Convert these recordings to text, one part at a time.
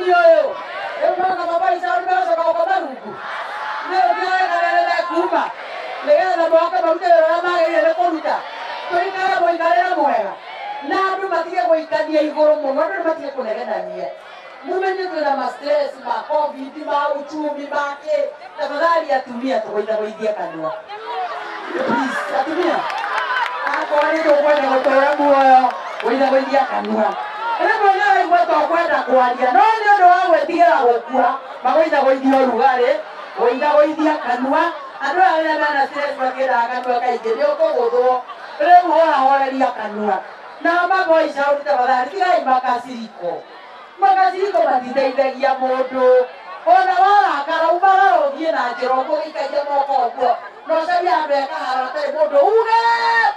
Mũtumia ũyũ rĩu nona maboica nĩ megũcoka gũkoma rungu nĩ ũngĩoekanene kuma nĩgetha moke marute wĩra ũrĩa magĩrĩire nĩ kũruta. Tũikare mũikarĩre mwega na andũ matige gũikania igũrũ mũno, andũ nĩ matige kũnegenania. Mumenye twĩna ma stress ma Covid, ma uchumi, ma kĩ. Tafadhali atumia tũgũithagũithie kanua. Please, atumia akorwo nĩ tũkwenda gũtũra muoyo, gũithagũithia kanua. Rĩmwe nĩ ũraigua ta ũkwenda kwaria no nĩ ũndũ wa gwĩtigĩra gũkua magũithagũithia ũrugarĩ, gũithagũithia kanua. Andũ aya rĩrĩa mena stress matiendaga kanua kaingĩ, nĩ ũkũgũthwo. Rĩu horahoreria kanua. Nao ma voice out tafadhali tigai makasiriko. Makasiriko matiteithagia mũndũ. Ona warakara umagara ũthiĩ na njĩra ũguo ũgĩikagia moko ũguo na ũcarie handũ he kaharo hatarĩ mũndũ uge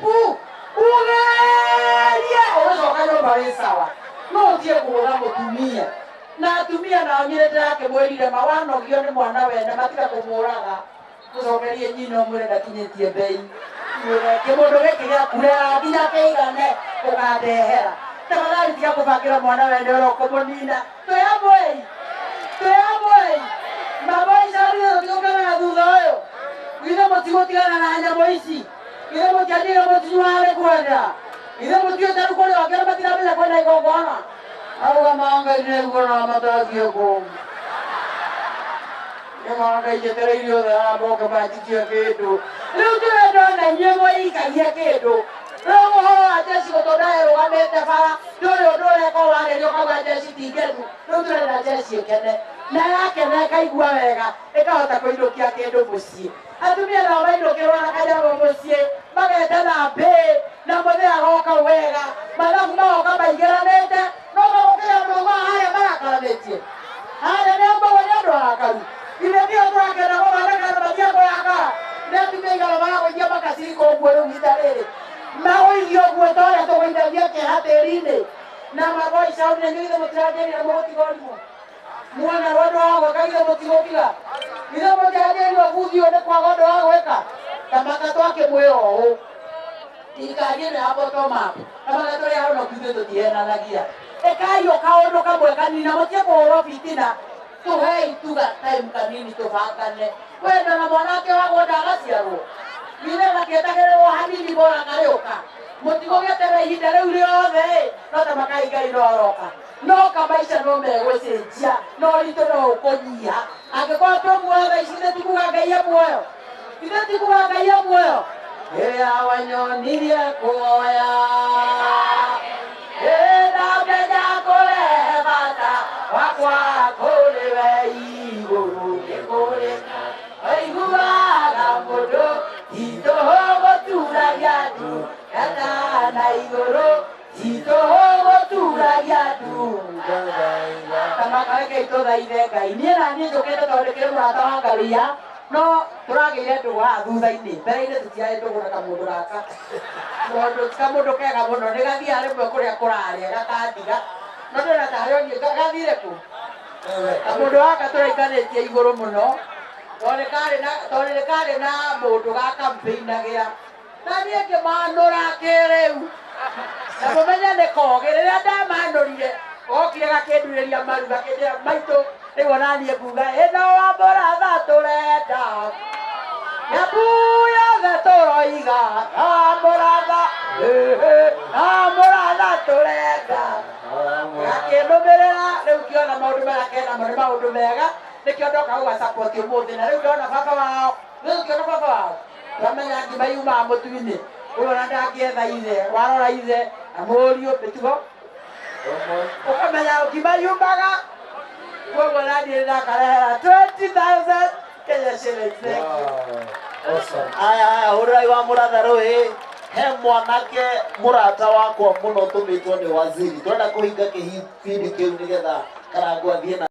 pu ugerie ũgĩcoka nyũmba wĩ sawa. No ũthiĩ kũgũtha mũtumia. Na atumia nao niĩ nĩndĩrakĩmwĩrire ma wanogio nĩ mwana wene matiga kũmũraga. Mũcokerie nyina ũmwĩre ndakinyĩtie mbei. Mwĩre kĩmũndũ gĩkĩ gĩaku rera nginya kĩigane ũkandehera. Tafadhali tiga kũbangĩra mwana wene ũrĩa ũkũmũnina. Twĩ hamwe-ĩ? Twĩ hamwe-ĩ? Maboicarire tũtigũkenaga thutha ũyũ? Githĩ mũtigũtigana na nyamũ ici? Githĩ mũtianjĩire mũtinyuaga nĩ kwenda? Githĩ mũtiũĩ ta rĩu kũrĩ angĩ arĩa matiramenya kwenda igongona? Auga ma Ngai nĩnguona matathiĩ kũ. Nĩmona njetereire othe haha moke manjikie kĩndũ. Rĩu tũrenda ona inyuĩ mwĩikagie kĩndũ. Rĩu ũhoro wa jeshi gũtũnda ĩrũgamĩte bara ndũrĩ ũndũ ũreka ũrarĩria ũkauga jeshi ti ngenu. Rĩu tũrenda jeshi ĩkene. Na yakena ĩkaigua wega ĩkahota kũinũkia kĩndũ mũciĩ. Atumia nao mainũkĩrwo na kanyamũ mũciĩ magetana mbĩ na mũthĩ agoka wega mathabu magoka maingĩranĩte no magũkĩra andũ augaga harĩa marakaranĩtie harĩa nĩ aumagwo nĩ andũ arakaru ithe nĩo tũrakenda gũthondeka andũ matige kũrakara nĩ atumia aigana maragũithia makacirika ũguo rĩu ihinda rĩrĩ magũithia ũguo ta ũrĩa tũgũithagia kĩeha tĩri-inĩ na maboica na inyuĩ ithe mũtiranjĩrire mũgũtiga ũrimũ Muona ũndũ wa gwĩka ithe mũtigũtiga. Ithe mũtiagĩrĩirwo buthi ũyũ nĩ kwaga ũndũ wa gwĩka. Ta maka twakĩmwĩra ũũ. Thirikari ĩno ya bottom up. Ta maka tũrĩ ahonoku ithuĩ tũtihenanagia. Ĩkai o kaũndũ kamwe kanini na mũtige kũhũrwo bitina. Tũhei tuga time kanini tũbangane. Wendo na mwana akĩohagwo ndagaciarwo. Ithe gatietagĩrĩrwo hanini bora karĩũka. Mũtigũgĩeterera ihinda rĩu rĩothe ĩ, no ta makai Ngai no aroka. No kamaica no megũcenjia, no ũritũ no ũkũnyiha. Angĩkorwo twĩ muoyo thaa ici, githĩ ti kuga Ngai e muoyo? Githĩ ti kuga Ngai e muoyo? Rĩrĩa wanyonirie kuoya, ĩ ndamenya kũrehe bata wakwa kũrĩ we igũrũ nĩ kũrĩ waiguaga mũndũ ti tũhũ gũturagia ndu gata na igũrũ Titũgũturagia ndu Kamakare tũthaithe Ngai. Niĩ na niĩ njũkĩte tondũ ndĩkĩrĩ mũrata wa Ngaruiya, no tũragĩire ndũgũ haha thutha-inĩ. Mbere-inĩ tũtiarĩ ndũgũ na kamũndũ gaka, tondũ ti kamũndũ kega mũno. Nĩ gathiaga rĩmwe kũrĩa kũrarĩa gakandiga, no ndĩrona tarĩ o niĩ. Gathire kũ? Kamũndũ gaka tũraikanĩtie igũrũ mũno, tondũ nĩ karĩ na tondũ nĩ karĩ na mũndũ gakampĩinagĩra. Na niĩ ngĩmanũra kĩrĩu. Na mũmenye nĩ kogĩ. Rĩrĩa ndamanũrire, gokire gakĩndurĩria maru gakĩnjĩra, maitũ, rĩu ona niĩ nguga ĩno wa mũratha tũrenda. Nyambu yothe tũroiga wa mũratha, wa mũratha tũrenda. Gakĩnũmĩrĩra, rĩu ngĩona maũndũ marĩa kenamo nĩ maũndũ mega, nĩkĩo ndoka gũga support ũmũthĩ. Na rĩu ndona baba wao, rĩu ngĩona baba wao. Twamenya ngima yumaga mũtu-inĩ. Ũyũ ona ndangĩetha ithe, warora ithe na mũriũ mĩtugo ũkamenya ngima yumaga. Koguo naniĩ nĩndakarehera 20,000 Kenya shillings. Thank you. Awesome. Aya aya hũrĩrai wa mũratha rũĩ he mwanake mũrata wakwa mũno tũmĩtwo nĩ waziri tũrenda kũhinga kĩbindi kĩu nĩgetha Karangũ athiĩ na